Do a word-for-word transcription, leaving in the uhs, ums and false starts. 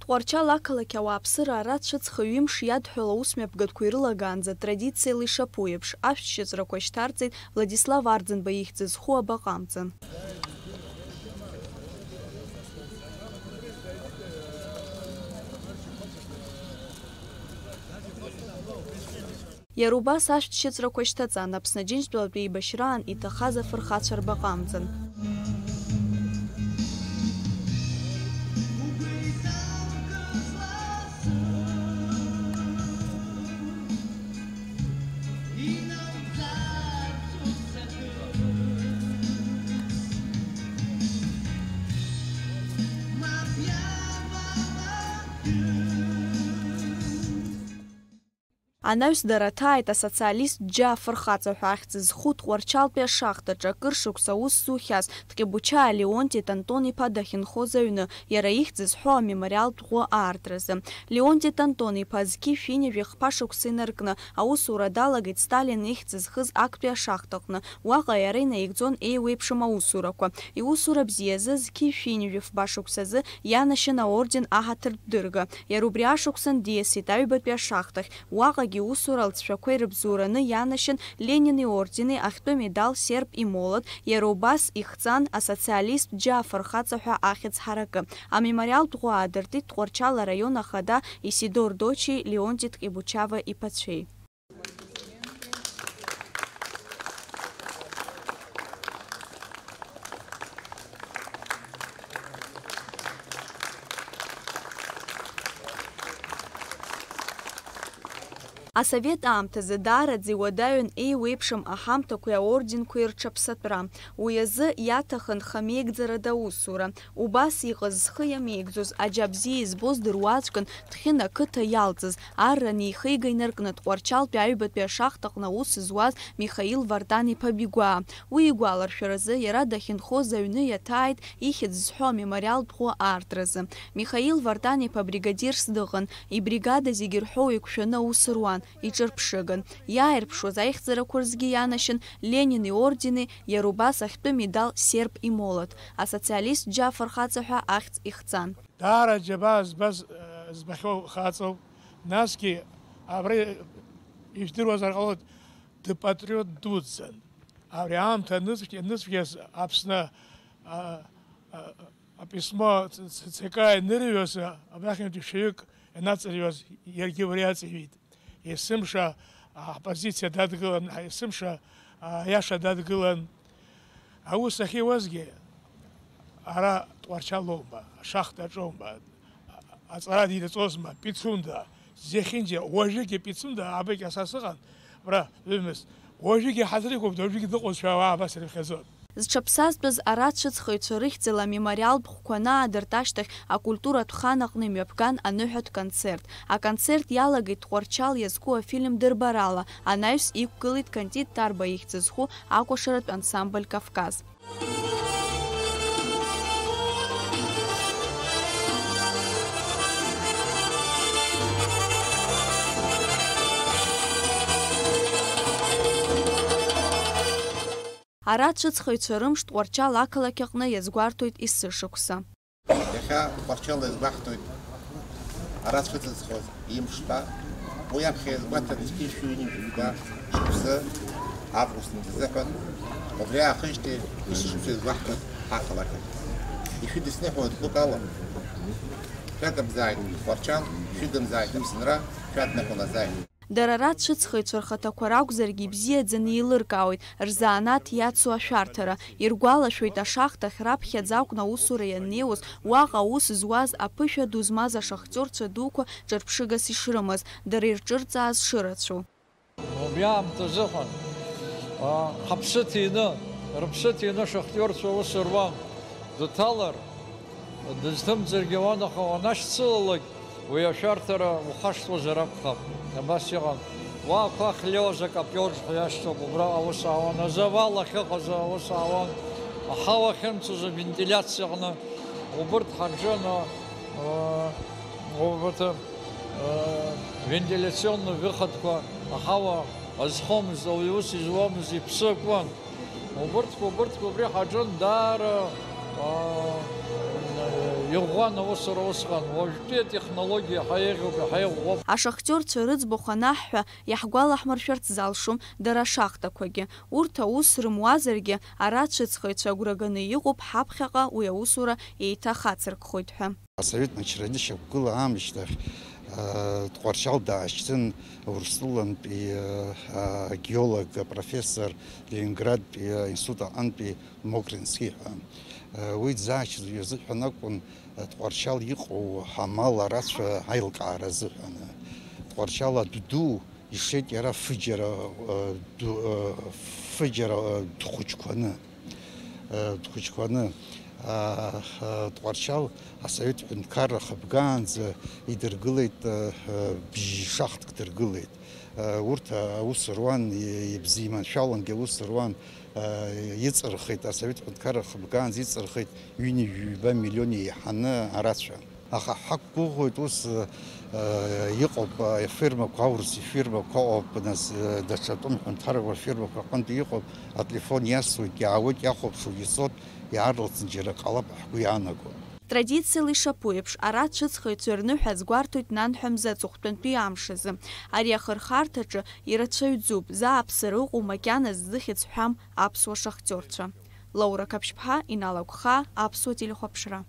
Тҟәарчал ақалақь ауааԥсыра ара цәыӡха ҩымш иадҳәала аусмҩаԥгатәқәа ирылагаанӡа традициала ишаԥу еиԥш, ашәҭшьыҵәрақәа шьҭарҵеит Владислав Арӡынба ихьӡ зху абаҟа амҵан. Иара убас ашәҭшьыҵәрақәа шьҭаҵан, Аԥсны Аџьынџьтәылатә еибашьраан иҭахаз афырхацәа рбаҟа амҵан. Анаҩс дара ҭааит асоциалисттә џьаа фырхаҵа ҳәа ахьӡ зху Тҟәарчалтәи ашахтаҿы акыр шықәса аус зухьаз Ҭҟьебучаа Леонти Тантон-иԥа дахьынхоз аҩны, иара ихьӡ зҳәо амемориалтә ӷәы аартразы. Леонти Тантон-иԥа зқьи шәини жәахԥа шықәса инаркны аусура далагеит Сталин ихьӡ зхыз актәи ашахтаҟны, уаҟа иара инаигӡон еиуеиԥшым аусурақәа. Иусура бзиазы зқьи шәини жәафба шықәсазы ианашьан аорден аҳаҭыртә дырга. Иара убри ашықәсан диасит аҩбатәи ашахтахь, уаҟагьы иусура лҵшәақәа ирыбзоураны ианашьан Ленин иордени ахьтәы медал серп имолот, иара убас ихҵан асоциалисттә џьаа фырхаҵа ҳәа ахьӡ ҳаракы. Амемориалтә ӷәы аадыртит Тҟәарчал араион ахада Исидор Дочи Леонти Ткибучава иԥацәеи. Асовет аамҭазы даараӡа иуадаҩын еиуеиԥшым аҳамҭақәеи аорденқәеи рҽаԥсатәра. Уи азы иаҭахын хамеигӡарада аусура. Убас иҟаз зхы иамеигӡоз, аџьа бзиа избоз дыруаӡәкын Ҭхьын ақыҭа иалҵыз, арра анихига инаркны Тҟәарчалтәи аҩбатәи ашахтаҟны аус зуаз Михаил Вартан-иԥа Бигәаа. Уи игәаларшәаразы, иара дахьынхоз аҩны иаҭааит ихьӡ зҳәо амемориалтә ӷәы аартразы. Михаил Вартан-иԥа бригадирс дыҟан, ибригада зегьы рҳәоу еиқәшәаны аус руан, иҿырԥшыган. Иааирԥшуаз аихьӡарақәа рзгьы ианашьан Ленин иордени, иара убас ахьтәы медал серп имолот, асоциалисттә џьаа фырхаҵа ҳәа ахьӡ ихҵан. Даара џьабаа збаз, э, збахьоу хаҵоуп. Насгьы абра ижәдыруазар ҟалоит, дпатриот дуӡӡан. Абри аамҭа аныцәгьа-, аныцәгьаз Аԥсны, а, а, аписмо ц-, ц-, ЦК ианырҩуаз, абрахьынтәи шәҩык ианаҵырҩуаз иаргьы убри аҵыҩит. Есымша аҳпозициа дадгылан, есымша аиаша дадгылан. Аус ахьиуазгьы ара Тҟәарчалоума, ашахтаҿоума, аҵара динаҵозма, Пицунда, Зехинџьа, уажәыгьы Пицунда абыкьа са сыҟан, абра ҩымыз, уажәыгьы ҳазрыгәоуп, уажәыгьы дыҟоушәа ауаа абас ирыԥхьаӡон. Зҽаԥсазтәыз арацәыцхыҩцәа рыхьӡала амемориалтә ӷәқәа анаадырт ашьҭахь акультуратә хан аҟны имҩаԥган аныҳәатә концерт. Аконцерт иалагеит Тҟәарчал иазку афильм дырбарала, анаҩс иқәгылеит Кантит Ҭарба ихьӡ зху акәашаратә ансамбль Кавказ. Ара ацәыцхаҩцәа рымш Тҟәарчал ақалақь аҟны иазгәарҭоит есышықәса. Иахьа Тҟәарчал иазгәаҳҭоит ара цәыҵызхуаз имшқәа. Уи аԥхьа иазгәаҭан зқьи шәи ҩынҩажәи жәаба шықәсы август мзазыҳәан. Убри аахижьҭеи есышықәса иазгәаҳҭоит ақалақь ахь. Ишәыдысныҳәоит гәык ала. Шәагымзааит Тҟәарчал, шәыгымзааит Аԥсынра, шәадныҳәалазааит. Дара рацәыцхаҩцәа рхаҭақәа ракәзаргьы ибзиаӡаны еилыркаауеит рзанааҭ иацу ашәарҭара, иргәалашәоит ашахҭахь раԥхьаӡа акәны аусура ианнеиуаз, уаҟа аус зуаз аԥышәа ду змаз ашахтиорцәа дуқәа ҿырԥшыгас ишрымаз, дара ирҿырҵааз шырацәоу. Убри аамҭазыҳәан, а, ҳаԥсы ҭины, рыԥсы ҭины ашахтиорцәа аус руан. Дҭалар, дызҭымҵыргьы ауан, аха уанашьцылалак, уи ашәарҭара ухашҭуазар акәхап. Абас иҟан. Уа ақәа ахьлеиуаз акапиоҿ ҳәа иашьҭоуп, убраҟа аус аауан. Азавал ахьыҟаз аус аауан. Аҳауа ахьымцоз авентилиациа аҟны убырҭ ҳарҿын, а, а, убарҭ, а, вентиляционный выходқәа, аҳауа азхомызт, ауаҩы ус изуамызт, иԥсы акуан. Убырҭқәа, убырҭқәа убри ҳаҿын даара, аа, Иӷәӷәан аусура усҟан, уажәтәи атехнологиа ҳәа еиӷьуп, иаҳа иӷәӷәоуп. Ашахтиорцәа рыӡбахә анаҳҳәа, иаҳгәалаҳмыршәарц залшом дара ашахтақәагьы. Урҭ аус рымуазаргьы, ара ацәыӡхаҩцәа агәра ганы иҟоуп ҳаԥхьаҟа уи аусура еиҭа ахацыркхоит ҳәа. Асовет мчра анышьақәгыла аамышьҭахь, а, Тҟәарчал даашьҭын Урыстәылантәи, а, агеолог, апрофессор, Ленинградтәи аинститут аҟынтәи Мокрински ҳәа. Уи дзаашьҭыз иазыҳәан акәын, Тҟәарчал иҟоу амал арацәа аилкаара азыҳәан. Тҟәарчал адәы ду ишеит иара фыџьара, ду-, фыџьара, дхәыҷқәаны, дхәыҷқәаны. Тҟәарчал асовет ҳәынҭқарра хыбгаанӡа идыргылеит, бжь шахтк дыргылеит. Урҭ аус руан, ибзиманшәалангьы аус руан, иҵырхит, асовет ҳәынҭқарра хыбгаанӡа иҵырхит ҩынҩажәи ҩба миллион еиҳаны арацәа. Аха ҳақәгәыӷуеит, ус, иҟоуп, афирмақәа, аурыс ифирмақәа ыҟоуп, нас, даҽа атәым ҳәынҭқаррақәа рфирмақәа рҟынтә иҟоуп, ателефон иасуеит, иаауеит, иахәаԥшуагьы цоит, иаарласны џьара ҟалап ҳгәы иаанаго. Традициала ишаԥу еиԥш, ара ацәыӡхаҩцәа рныҳәа азгәарҭоит нанҳәа мза аҵыхәтәантәи амш азы. Ари ахырхарҭаҿы ирацәаҩӡоуп, зааԥсара ыҟоу макьаназ зыхьӡ ҳәам аԥсуа шахтиорцәа. Лаура Қаԥшьԥҳа, Инал Агәхаа, Аԥсуа телехәаԥшра.